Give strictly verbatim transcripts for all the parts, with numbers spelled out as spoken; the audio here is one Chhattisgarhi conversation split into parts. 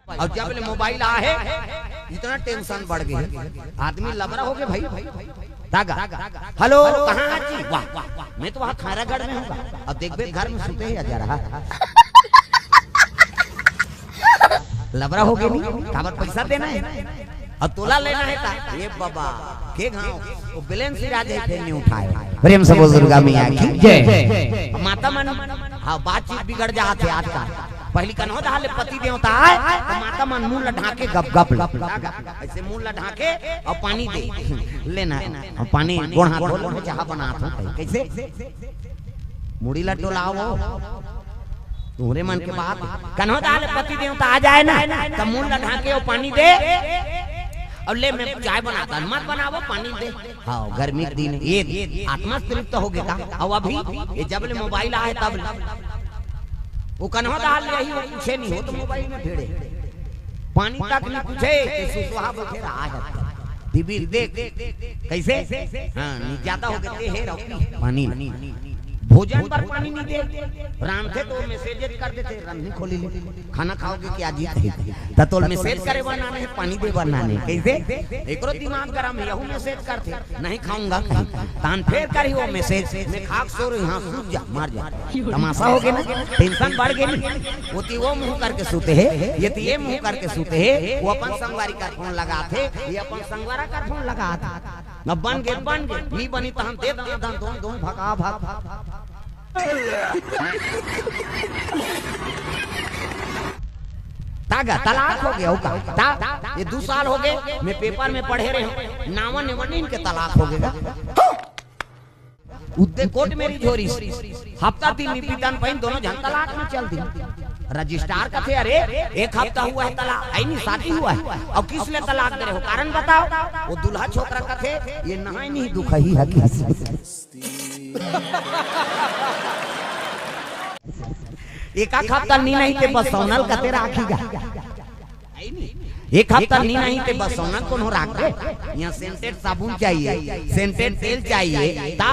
अउ जब ले मोबाइल आए हे, इतना टेंशन बढ़ गे हे, आदमी लबरा हो गे भाई। तागा, हेलो, कहाँ है जी? वाह, मैं तो वहाँ खैरागढ़ में हूँ। अब देखबे, घर में सुते हे, जरा लबरा हो गे नी, काबर पैसा देना हे। अउ तोला लेना हे ता, ये बाबा, के घाव, वो बैलेंस ही राज है, फिर नहीं उठाए। प्रेम से बोल दुर्गा मैया की जय। माता मन, हाँ, बातचीत बिगड़ जात हे आजकल। पहली कन्हो दहा ले पति देवता आए, तो माता मन मुंह ला ढांके गप गप ले। ऐसे मुंह ला ढांके अउ पानी दे। लेना, अउ पानी गोड़ हाथ धो ले, चाहा बनात हूँ। कैसे? मुड़ी ला डोलाओ। तुहरे मन के बात। कन्हो दहा ले पति देवता आ जाए ना, त मुंह ला ढांके अउ पानी दे। अउ ले, मैं चाय बनाता, मत बनावो, पानी दे। हाँ, गर्मी के दिन ये आत्मा तृप्त हो गे का। अउ अभी ये जब ले मोबाइल आए तब ले। वो कन्हो दहा ले यही, वो पूछे नहीं हो तो मोबाइल में भिड़े। पानी तक नहीं पूछे, ये सुसुहा बैठे रहा है। टीवी देख, कैसे? हाँ, नहीं ज्यादा हो गे हे, रहो पानी। भोजन बर पानी नहीं दे, रांधथे तो मैसेज कर देथे, "रंधनी खोली ले, खाना खाओगे क्या जी?" कही। त तोल मैसेज करे बर नाने, पानी दे बर नाने। कैसे? एकरो दिमाग गरम हे, यहू मैसेज करथे, "नहीं खाऊंगा" कही। तान फेर करही वो मैसेज, "मैं खा के सो रही हूँ, हाँ, सूत जा, मर जा।" तमाशा हो गे ना, टेंशन बढ़ गे नी। वो ती वो मुंह करके सूते हे, ये ती ये मुंह करके सूते हे, वो अपन संगवारी कर फोन लगाथे, ये अपन संगवारा कर फोन लगाथे। अब बन गे, बन गे, नी बनी त हम दे दन, दन, दोन, दोन, भगा, भग। तागा, तलाक हो गे, हो का? ता, ये दू साल हो गे, मैं पेपर में पढ़े रहे हूँ, नावन नेवन इनके तलाक हो गे गा। उद्दे कोर्ट में रिझोरिस, हफ्ता दिन नी बीतन पहिन, दोनों झन तलाक में चल दिन। रजिस्ट्रार कथे, "अरे, एक हफ्ता हुआ है तलाक, आई नहीं, शादी हुआ है, अउ किस ले तलाक दे रहे हो, कारण बताओ।" वो दूल्हा छोकरा कथे, "ये नहाय नहीं दुखही है किस।" एक आध हफ्ता नी नहीं ते बस सोनल कथे राखी गा। एक हफ्ता नी नहीं ते बस सोना कोनो राख दे। यहाँ सेंटेड साबुन चाहिए, सेंटेड तेल चाहिए, ता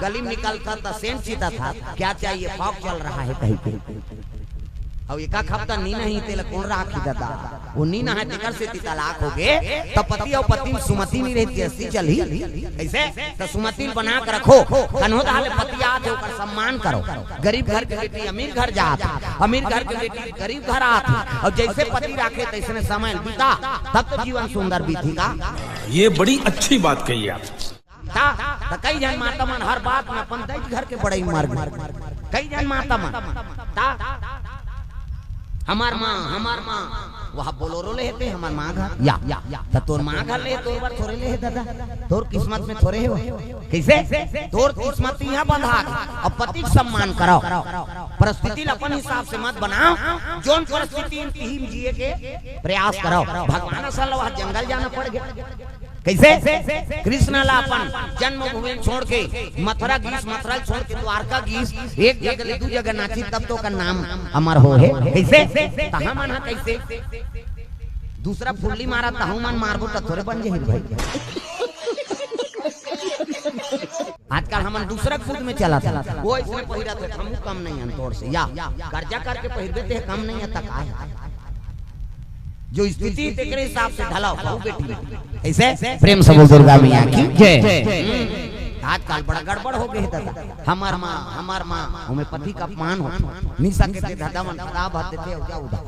गली में निकलता था, सेंट सीता था, क्या चाहिए, फॉग चल रहा है कहीं पे। अब एक हफ्ता नी नहीं तेला कौन राखी दादा? वो नी नहाय तेकर से ती तलाक हो गे, त पति अउ पत्नी में सुमति नहीं रहती, ऐसी चलही। कैसे? त सुमति बना के रखो, कन्हो दहा ले पति आत हे, ओकर सम्मान करो। गरीब घर के बेटी अमीर घर जात, अमीर घर के बेटी गरीब घर आत, अउ जैसे पति राखे तैसने समय बिता, तब तो जीवन सुंदर बीती का। ये बड़ी अच्छी बात कही आप। ता, ता कई झन माता मन हर बात में अपन दई घर के बड़ई मार गे। कई झन माता मन, ता, हमार माँ, हमार माँ, वह बोलोरो ले हे ते, हमार माँ घर। या, या, या। त तोर माँ घर ले, तोर बर थोरे ले हे दादा, तोर किस्मत में थोरे हे वो। कैसे? तोर किस्मत यहाँ बंधा गे। अब पति के सम्मान करो, परिस्थिति ल अपन हिसाब से मत बनाओ। जोन परिस्थिति में तिही में जिए के प्रयास करो। भगवान असन ल वह जंगल जाना पड़ गे। कैसे? कृष्ण ला अपन जन्मभूमि छोड़ के मथुरा गीस, मथुरा छोड़ के द्वारका गीस, एक जगह ले दू जगह नाची, तब तो ओकर नाम अमर हो हे। कैसे? तहाँ मन ह कैसे? दूसरा फुल्ली मारा, तहू मन मारबो त थोरे बन जाही भाई। आजकल हमन दूसरा खुद में चलत हे, वो इसने पहिरत हे, हम कम नहीं हन तोर से, या कर्जा करके पहिरबे ते कम नहीं हे, त का हे? जो स्थिति तेकरे हिसाब से ढलाओ, बहू बेटी। ऐसे प्रेम से बोल दुर्गा मैया की जय। हम्म, आजकल बड़ा गड़बड़ हो गे हे दादा। हमार माँ, हमार माँ, होम्योपैथी का अपमान हो। निशा के दे दादा मन खराब हाथ देते हो, जाओ उधर।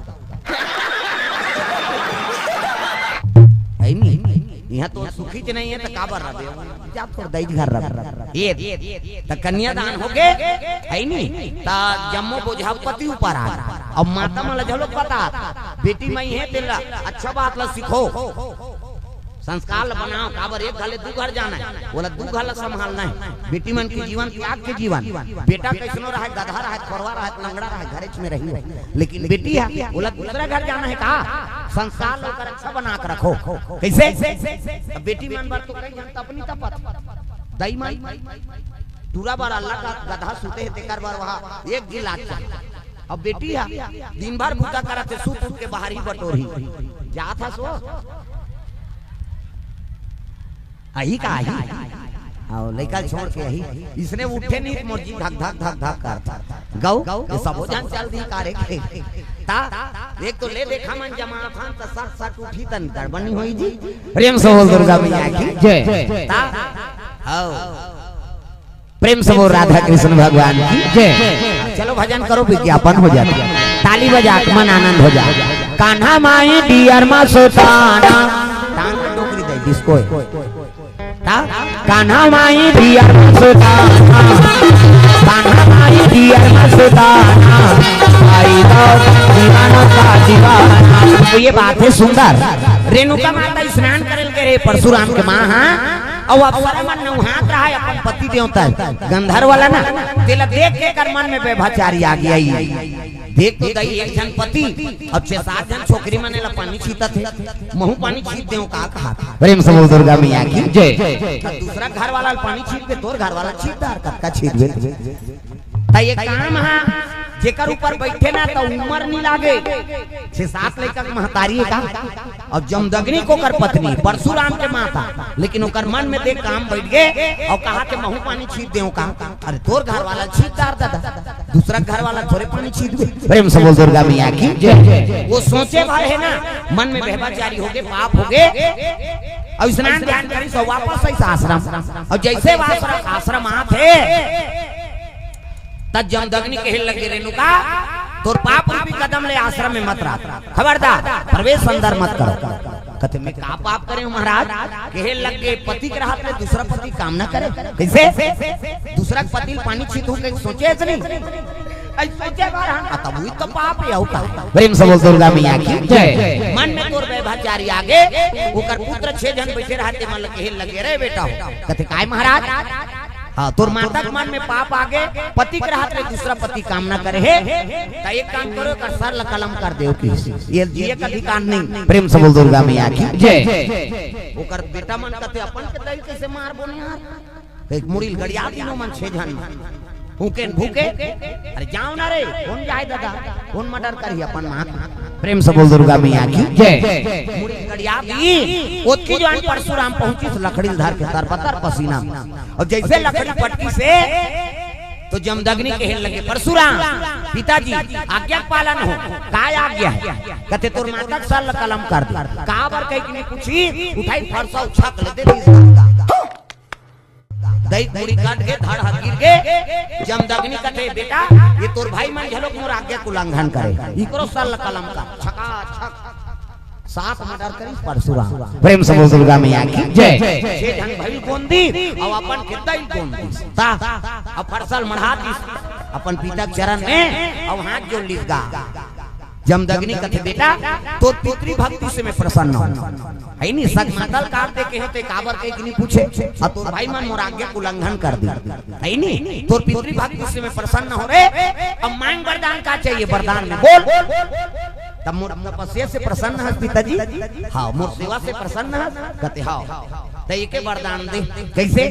है नहीं, यहाँ तो सुखी च नहीं हे, त काबर रहे? जा तोर दई घर रह। ये, त कन्यादान हो गे, है नी? त जम्मो बोझा पति ऊपर आ। अब माता मन ल घलो बता, बेटी मई हे, तेला अच्छा बात ल सिखो, संस्कार ल बनाओ। काबर एक घर ले दू घर जाना हे, ओला दू घर ल संभालना हे। बेटी मन के जीवन त्याग के जीवन। बेटा कैसनो रहे, गधा रहे, खोरवा रहे, लंगड़ा रहे, घरेच में रही हो। लेकिन बेटी हे, ओला दूसरा घर जाना हे का? संस्कार ल ओकर अच्छा बना के रखो। कैसे? अब बेटी मन बर तो कई झन तपनी तपत। दई मन टूरा बर अल्लाह का गधा सुते हे, तेकर बर वहाँ एक गिलास चाही। अब बेटी हे, दिन भर बूता करत हे, सुत उठ के बाहर ही बटोरही। जात हे सो। आही का आही? अउ लइका छोड़ के आही, इसने उठे नहीं, मोर जी धक धक धक धक करत। गऊ, ये सबो झन चल दी कारे के। ता, एक तो ले देखा मन जमात हन, त सट सट उठी तन गड़बड़ नहीं होई जी। प्रेम से बोल दुर्गा मैया की जय। ता, हव। प्रेम से बोल राधा कृष्ण भगवान की जय। चलो भजन करो, विज्ञापन हो जाता। ताली बजा के मन आनंद हो जाए। कान्हा माई डियर मा सुताना। तान का टोकरी दे, डिस्को है। ता? कान्हा माई डियर मा सुताना। कान्हा माई डियर मा सुताना। आई दो दीवाना का दीवाना। तो ये बात है सुंदर। रेणुका माता स्नान करे ल गे रहे परशुराम के माँ, हाँ? अउ अप्सरा मन नउहात रहा अपन पति देवता गंधर्व वाला ना, तेला देख के एकर मन में व्यभिचारी आ गया। देख तो दई, एक झन पति अउ छह सात झन छोकरी मन ला पानी छीतत हे, महू पानी छीत देव का कहा। प्रेम से बोल दुर्गा मैया की जय। दूसरा घर वाला ला पानी छीत दे, तोर घर वाला छीत डार, कतका छीत दे। त ये काम हा, जेकर ऊपर बैठे ना, त उमर नहीं लागे। छह सात लइका के महतारी है का? अउ जमदग्नि ओकर पत्नी, परशुराम के माता, लेकिन ओकर मन में देख काम बैठ गे, अउ कहा के महू पानी छीत देव का? अरे तोर घर वाला छीत डार दादा, दूसरा घर वाला थोरे पानी छीत दे। प्रेम से बोल दुर्गा मैया की जय। वो सोचे भर है ना, मन में व्यभिचारी हो गे, पाप हो गे, अउ स्नान ध्यान करी सो वापस आई आश्रम, अउ जैसे आश्रम, आश्रम आत हे, त जमदग्नि कहे लगे, "रेणुका, तोर पाप रूपी कदम ले आश्रम में मत रख, खबरदार प्रवेश अंदर मत करो।" कथे, "मैं का पाप करे हूँ महाराज?" कहे लगे, "पति के रहत ले दूसरा पति काम ना करे।" कैसे? दूसरा के पति ल पानी छीतहूँ कहे सोचे हस नहीं? अई सोचे बार हम, आ, तब वही तो पाप है, अउ का? प्रेम से बोल दुर्गा मैया की जय। मन में तोर व्यभिचारी आ गे, ओकर पुत्र छह झन बैठे रहत हे, मन ल कहे लगे, "रे बेटा हो।" कथे, "काय महाराज?" हाँ, तोर माता के मन में पाप आ गे, पति के रहत ले दूसरा पति काम ना करे हे, त एक काम करो, एकर सर ल कलम कर देव कि ये जिए का अधिकार नहीं। प्रेम से बोल दुर्गा मैया की जय। ओकर बेटा मन कथे, "अपन के दई कैसे मार बोने यार?" एक मुड़ी ल गड़िया दिनो मन छह झन मन। भूके न भूके, अरे जाओ ना रे, कौन जाए दादा, कौन मर्डर करही अपन माँ के? प्रेम से बोल दुर्गा मैया की जय। मुड़ी ल गड़िया दी, ओतकी जुवार परशुराम पहुंचिस लकड़ी ल धर के तरपतर पसीना। अउ जैसे लकड़ी पटकिस हे, तो जमदग्नि कहे लगे, "परशुराम, पिताजी, आज्ञा के पालन हो।" "काय आज्ञा है?" कथे, "तोर माता के सर ल कलम कर दे।" काबर कहि के नहीं पूछी, उठाई फरसा उछाक ले दे दिस। दई मुड़ी कट गे, धड़ ह गिर गे। जमदग्नि कथे, "बेटा, ये तोर भाई मन घलोक मोर आज्ञा के उल्लंघन करे, इकरो सर ल कलम कर।" छका छक। सात मर्डर करिस परशुराम। प्रेम से बोल दुर्गा मैया की जय। छह झन भई गोंदी, अउ अपन के दई गोंदी। ता, अउ फरसा ल मढ़ा दिस अपन पिता के चरण में, अउ हाथ जोड़ लिस गा। जमदग्नि कथे, "बेटा, तोर पितृभक्ति से मैं प्रसन्न हूँ।" है नी, सग माता ल काट दे कहे ते काबर कहि के नहीं पूछे, अउ तोर भाई मन मोर आज्ञा के उल्लंघन कर दी। है नी, तोर पितृभक्ति से मैं प्रसन्न हूँ रे, अब मांग वरदान का चाहिए, वरदान में बोल। तब मोर तपस्या से प्रसन्न हस पिताजी? हाँ, मोर सेवा से प्रसन्न हस? कथे हाँ। त एके वरदान दे। कैसे?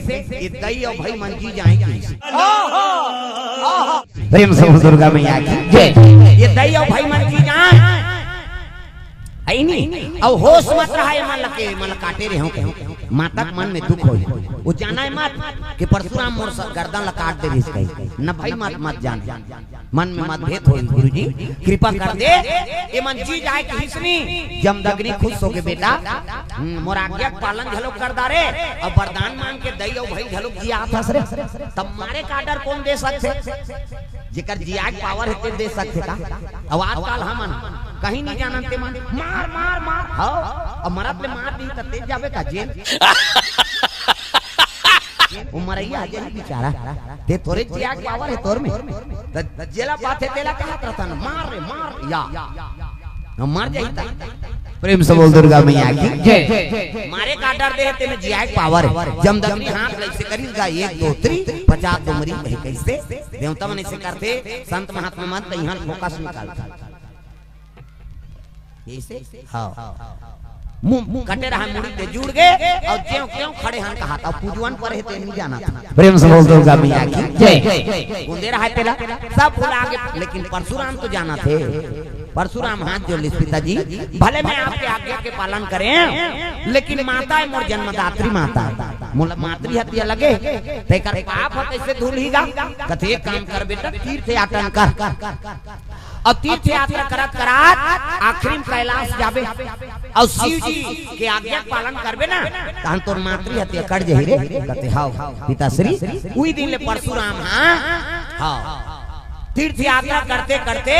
ये दई अउ भई मन जी जाए कहिस। प्रेम से बोल दुर्गा मैया की जय। ये दई अउ भई मन जी जाए। है नी? अउ होश मत रहा, ये मन ल के, मन ल काटे रहे हो कहे। माता के मन में दुख होई। वो जाना है मत कि परशुराम मोर स-, गर्दन ल काट दे रिहिस कही। न भई मत, मत जान। मन में मतभेद होई, गुरुजी, कृपा कर दे। ये मन जी जाए कहिस नी, जमदग्नि खुश होके, "बेटा, हम्म, मोर आज्ञा के पालन घलोक कर डारे, अउ वरदान मांग के दई अउ भई घलोक जियात हस रे।" तब मारे का डर कोन दे सकथे? जेकर जियाए के पावर हे, ते दे सकथे का? अउ आजकल हमन कहीं नहीं जानन, ते मन मार, मार, मार, हव, अउ मरत ले मार दी, त ते जाबे का जेल? वो मरइया आ जाही बेचारा। ते थोरे जियाए के पावर हे तोर में। त जेला पाथे तेला कहत रहथन, "मार रे, मार, या।" हम मर जाही त। प्रेम से बोल दुर्गा मैया की जय। मारे का डर दे हे, तेमे जियाए के पावर हे। जमदग्नि हाथ लइसे करिस गा, एक, दो, तीन, पचास डोमरी कहे कैसे? देवता मन ऐसे करथे, संत महात्मा मन त इहाँ फोकस निकालथे। ऐसे? हाँ। मुंह, मुंह कटे रहा, मुड़ी ते जुड़ गे, अउ जेव केव खड़े हन कहा, अउ पूजवन पर हे ते नहीं जाना था। प्रेम से बोल दुर्गा मैया की जय। गोंदे रहा तेला, सब भुला गे, लेकिन परशुराम तो जाना थे। परशुराम हाथ जोड़ लिस, पिताजी, भले मैं आपके आज्ञा के पालन करें, लेकिन माता हे मोर जन्मदात्री माता, मोला मातृ हत्या लगे, तेकर पाप ह कइसे धुलही गा? कथे, एक काम कर बेटा, तीर्थ यात्रा कर। अउ तीर्थ यात्रा करत करत आखिरी में कैलाश जाबे, अउ शिव जी के आज्ञा पालन करबे ना, तहन तोर मातृ हत्या कट जाही रे। कथे, हव पिताश्री। उही दिन ले परशुराम, हाँ, हव, तीर्थ यात्रा करते करते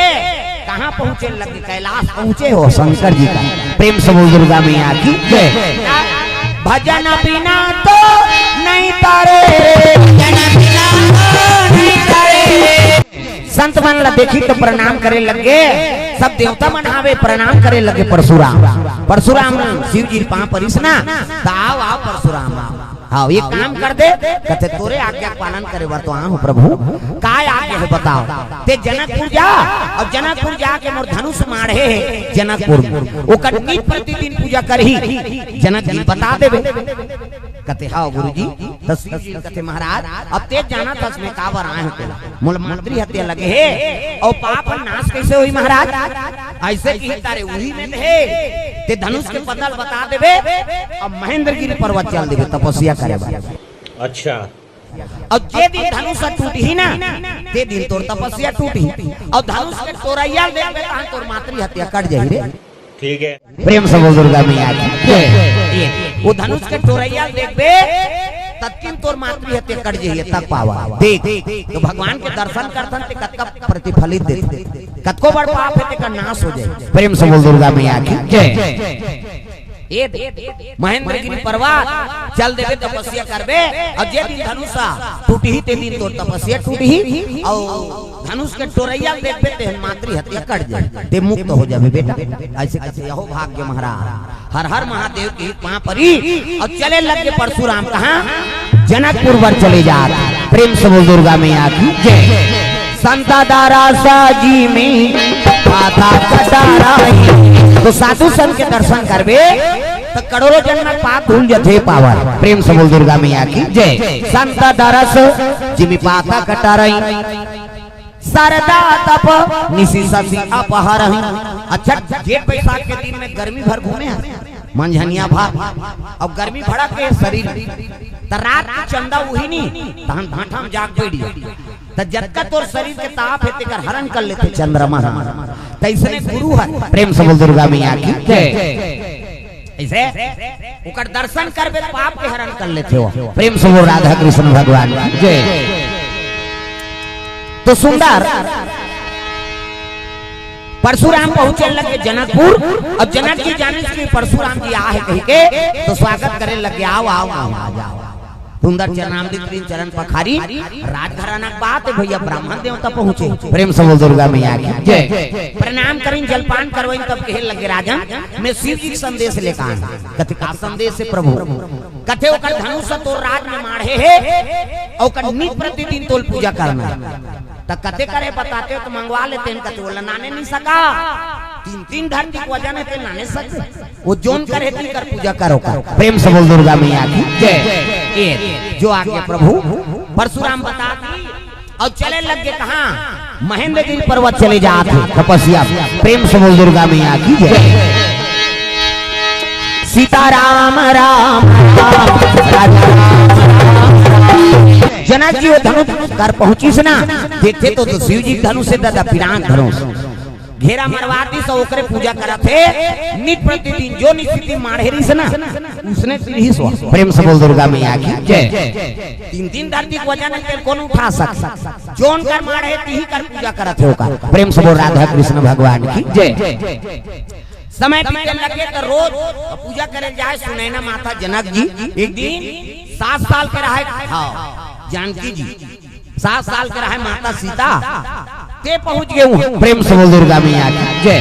कहाँ पहुँचे लगे? कैलाश पहुँचे हो शंकर जी का। प्रेम से बोल दुर्गा मैया की जय। भजन बिना तो नहीं तारे, भजन बिना तो नहीं तारे। संत मन ला देखिस त प्रणाम करे लगे, सब देवता मन आवे प्रणाम करे लगे। परशुराम, परशुराम शिव जी पाँव परिस ना, त आव, आव परशुराम, आव। हाँ, एक काम कर दे, कथे, तोरे आज्ञा पालन करे बर तो आए हँव प्रभु, का आज्ञा हे बताव? ते जनकपुर जा, अउ जनकपुर जाके मोर धनुष माढ़े हे जनकपुर में, ओकर नित प्रतिदिन पूजा करही, जनक जी बता देबे। कथे, हव गुरुजी। त शिव जी कथे, महाराज, अब ते जानत हस मैं काबर आए हँव तेला, मोला मातृ हत्या लगे हे, अउ पाप ह नाश कइसे होही महाराज? अइसे किही तारे उही में हे, ते धनुष के पता ल बता देबे, अब महेंद्रगिरी पर्वत चल देबे तपस्या करे बर। अच्छा। अउ जे दिन धनुष ह टूटही ना, ते दिन तोर तपस्या टूटही, अउ धनुष के टोरइया ल देखबे तहन तोर मातृ हत्या कट जाही रे। ठीक है। प्रेम से बोल दुर्गा मैया की जय। ये, वो धनुष के टोरइया देखबे, ततकिन तोर मातृ हत्या कट जाही, तक पावा। देख, तो भगवान के दर्शन करथन ते कतका प्रतिफलित देथे, कतको बड़ पाप हे तेकर नाश हो जाए। प्रेम से बोल दुर्गा मैया की जय। ये देख, महेंद्रगिरी पर्वत चल देबे, तपस्या करबे, अउ जे दिन धनुष टूटही ते दिन तोर तपस्या टूटही, अउ धनुष के टोरइया ल देखबे, ते मातृ हत्या कट जाही, ते मुक्त हो जाबे बेटा। अइसे कथे, अहो भाग्य महाराज। हर हर महादेव के पाँव परी अउ चले लगे परशुराम कहाँ? जनकपुर बर चले जात। प्रेम से बोल दुर्गा मैया की जय। संत दरस जिमि पातक टरई। तो साधु संत के दर्शन करबे त करोड़ों जन्म के पाप धुल जथे पावन। प्रेम से बोल दुर्गा मैया की जय। संत दरस जिमि पातक टरई। सरदा तप निसि ससि अपहरई। अच्छा, जेठ बैसाख के दिन में गर्मी भर घूमे हे, मंझनिया भर, अउ गर्मी भड़क गे शरीर, त रात के चंदा उही नी, तहन भाठा में जाग बैठ गे। त जतका तोर शरीर के ताप हे, तेकर हरण कर लेथे चंद्रमा ह। तइसने गुरु ह। प्रेम से बोल दुर्गा मैया की जय। अइसे ओकर दर्शन करबे त पाप के हरण कर लेथे ओ। प्रेम से बोल राधा कृष्ण भगवान की जय। तो सुंदर परशुराम पहुंचे लगे जनकपुर, अउ जनक जी जानिस कि परशुराम जी आहे कहिके, तो स्वागत करे लगे, आव, आव, आव, आव, आव। सुंदर चरणामृत लीन चरण पखारी, राजघराना के बात हे भइया, ब्राह्मण देवता पहुंचे। प्रेम से बोल दुर्गा मैया की जय। प्रणाम करिन, जलपान करवाइन, तब कहे लगे, राजन, मैं शिव जी के संदेश लेकर आया हूँ। कथे, का संदेश हे प्रभु? कथे, ओकर धनुष तोर राज में माढ़े हे, अउ ओकर नित प्रतिदिन तोल पूजा करना हे। त कथे, करे बताते हो तो मंगवा लेते हैं। कथे, ओला नाने नहीं सका, तीन तीन धरती के वजन हे, ते नाने सकते। वो जोन करे ती कर पूजा करो कर। प्रेम से बोल दुर्गा मैया की जय। ये जो आगे प्रभु परशुराम बता दी अउ चले लगे कहाँ? महेंद्रगिरी पर्वत चले जात हे तपस्या। प्रेम से बोल दुर्गा मैया की जय। सीताराम राम राम राजा राम राम। जनक जी वो धनुष कर पहुंचिस ना, देखथे तो, तो शिव जी धनुष हे दादा, पिरान धनुष। घेरा मरवा दिस, ओकरे पूजा करत हे। नित प्रतिदिन जो निस्थिति माढ़े रहिस ना, उसने रहिस। प्रेम से बोल दुर्गा मैया की जय। तीन तीन धरती के वजन हे, कोन उठा सके? जोन कर माढ़े, तिही कर पूजा करत हे ओकर। प्रेम से बोल राधा कृष्ण भगवान की जय। समय बीते लगे त रोज पूजा करे जाए सुनैना माता जनक जी। एक दिन सात साल के रहे, हाँ, जानकी जी सात साल के रहे माता सीता, ते पहुंच गे हूँ। प्रेम से बोल दुर्गा मैया की जय।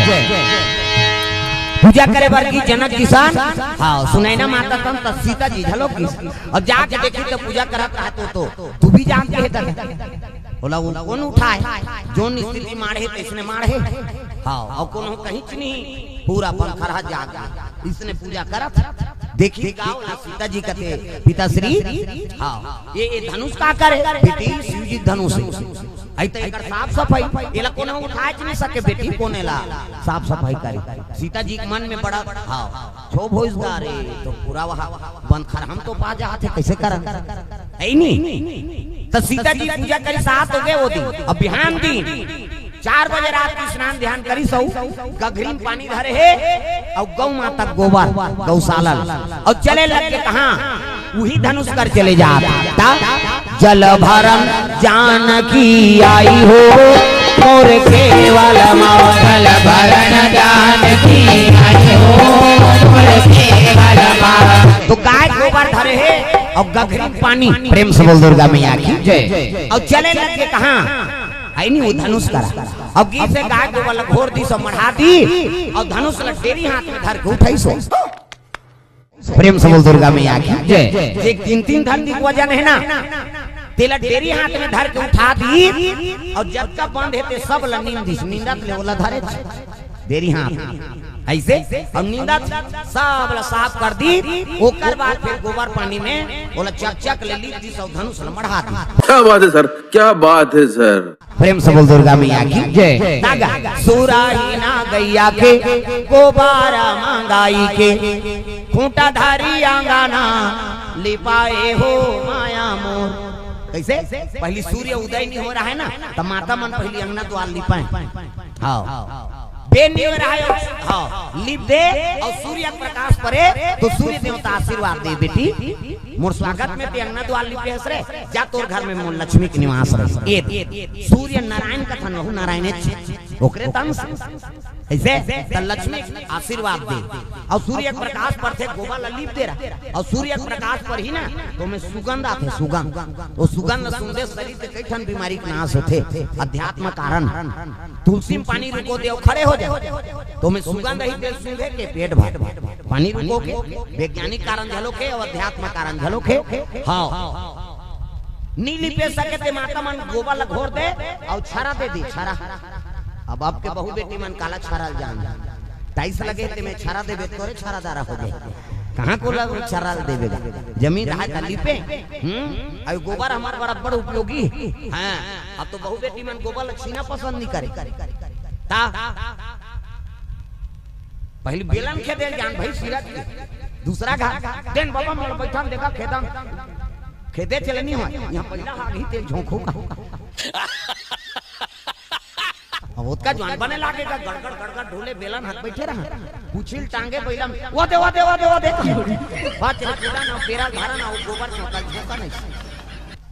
पूजा करे बर गिस जनक जी सन, हाँ, सुनैना माता तन त सीता जी झलो गिस। अब जाके देखिस त पूजा करत रहे तो, तो तू भी जानते हे दादा। बोला, वो कोन उठाए? जोन स्थिति माढ़े, तइसने माढ़े। हाँ, अउ कोनो कहीं नहीं, पूरा पंखरहा जाग गे। इसने पूजा करत, देखिस का बोला सीता जी कथे, पिताश्री, हाँ, ये, ये धनुष का करे? बेटी, शिव जी धनुष हे। अई त एकर साफ सफाई, एला कोनो उठाएच नहीं सके बेटी, कोन एला साफ सफाई करी? सीता जी के मन में बड़ा भाव, छो भोज गा रे, तो पूरा वहाँ बंद खर हम तो पा जात हे, कैसे करन? है नहीं। तो सीता जी पूजा करी, सात हो गए वो दिन। अब बिहान दिन चार बजे रात के स्नान ध्यान करी सऊ, गघरी म पानी धरे हे, अउ गौ माता गोबर, गौशाला ल, अउ चले लग के कहाँ? उही धनुष कर चले जात। ता जल भरन जानकी आई हो, मोर केवल मावल। जल भरन जानकी आई हो, मोर केवल मावल। तो गाय गोबर धरे हे अउ गघरी म पानी। प्रेम से बोल दुर्गा मैया की जय। अउ चले लग के कहाँ? है नहीं वो धनुष करा। अब गीत से गाय गोबर ल घोर दिस अउ मढ़ा दिस, अउ धनुष ल डेरी हाथ में धर के उठाइस हो। प्रेम से बोल दुर्गा मैया की जय। जे तीन तीन धरती के वजन हे ना, तेला डेरी हाथ में धर के उठा दिस, अउ जतका बंद हे ते सब ल नींद दिस, नींदत ले ओला धरे डेरी हाथ में। ऐसे अउ नींदत सब ल साफ कर दिस, ओकर बाद फिर गोबर पानी में ओला चकचक ले लीप दिस अउ धनुष ल मढ़ा दिस। क्या बात है सर, क्या बात है सर। प्रेम से बोल दुर्गा मैया की जय। तागा सुराही ना गैया के, गोबारा मंगाई के, खूंटा धारी आंगना लिपाए हो माया मोर। कैसे? पहली सूर्य उदय नहीं हो रहा है ना, तो माता मन पहली अंगना द्वार लिपाए। हाँ, बेन नहीं हो रहा है, हाँ, लिप दे अउ सूर्य के प्रकाश परे तो सूर्य देवता आशीर्वाद दे बेटी। मोर स्वागत में ते अंगना द्वार लिपे हस रे, जा तोर घर में मोर लक्ष्मी के निवास रहे। ए सूर्य नारायण कथन वहू नारायण, ओकरे तन से। ऐसे त लक्ष्मी आशीर्वाद दे। अउ सूर्य के प्रकाश परथे, गोबर ल लीप दे रहा। अउ सूर्य के प्रकाश परही ना, तो में सुगंध आथे, सुगंध। वो सुगंध ल सूंघे शरीर के कई ठन बीमारी के नाश होथे। अध्यात्म कारण, तुलसी में पानी रुको दे अउ खड़े हो जाए, तो में सुगंध ही तेल सूंघे के पेट भर। पानी रुको के वैज्ञानिक कारण घलो के अउ अध्यात्म कारण घलो के। हाँ, नी लिपे सके ते माता मन गोबर ल घोर दे अउ छरा दे दी, छरा। अब आपके बहू बेटी मन काला छरा ल जान, टाइल्स लगे ते में छरा देबे तोरे छरा दारा हो गए। कहाँ को लग छरा ल देबे गा? जमीन रहा था लिपे। हम्म, अउ गोबर हमार बराबर उपयोगी। हाँ, अब तो बहू बेटी मन गोबर ल छीना पसंद नहीं करे। ता पहली बेलन खेदे जान भाई, सिरत के। दूसरा घाट, देन बाबा मोर बैठन देखा खेदन। खेदे चलनी हो, यहाँ पहला हाग ही तेल झोंकू का। अब ओतका जवान बने लागे का, गड़गड़ गड़गड़ ढोले बेलन हाथ बैठे रहा। पुछिल टांगे बैलन, वो दे, वो दे, वो दे, वो दे। बात चले पूरा ना, बेरा धारा ना, वो गोबर चौका झोंका नहीं।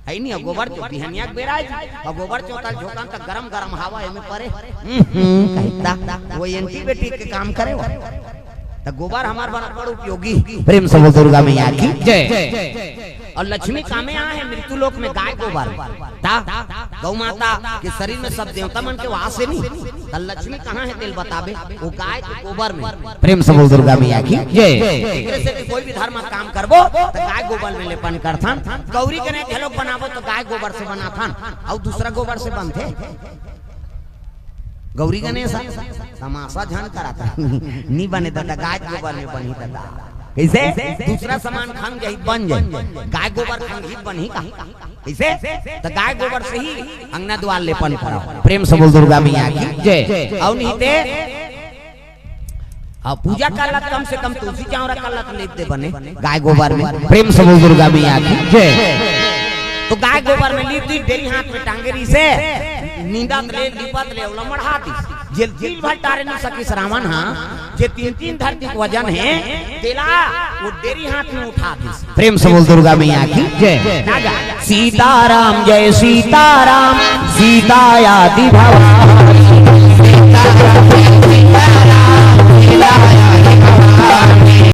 है नहीं, गोबर चो-, बिहनिया के बेरा है जी। अउ गोबर चौका झोंका त गरम गरम हवा एमे परे। हम्म, कहता, वो एंटीबायोटिक के काम करे वो। त गोबर हमार बड़ा बड़ उपयोगी। प्रेम से बोल दुर्गा मैया की जय। अउ लक्ष्मी कामे आ है मृत्यु लोक में गाय गोबर। ता गौ माता के शरीर में सब देवता मन के वास है नहीं। त लक्ष्मी कहाँ है तेल बताबे? वो गाय के गोबर में। प्रेम से बोल दुर्गा मैया की जय। एकरे से कोई भी धर्म काम करबो त गाय गोबर में लेपन करथन। गौरी गणेश घलोक बनाबो त गाय गोबर से बनाथन, अउ दूसरा गोबर से बनथे। गौरी गणेश ह तमाशा झन करत। नी बने दादा, गाय गोबर में बनही दादा। कैसे? दूसरा सामान खंग जाही, बन जाही। गाय गोबर खंग ही बनही का? कैसे? त गाय गोबर से ही अंगना द्वार लेपन करो। प्रेम से बोल दुर्गा मैया की जय। अउ नहीं ते हाँ, पूजा करलत कम से कम तुलसी चावरा करलत लीप दे बने गाय गोबर में। प्रेम से बोल दुर्गा मैया की जय। तो गाय गोबर में लीप दी, डेरी हाथ में टांगे रही से नींदत ले, लीपत ले, ओला मढ़ा दी। जे दिल भर टारे नहीं सकिस रावण, हाँ, जे तीन तीन धरती के वजन है, तेला वो डेरी हाथ में उठा दी। प्रेम से बोल दुर्गा मैया की जय। राजा सीताराम जय सीताराम, सीता आदि भवानी।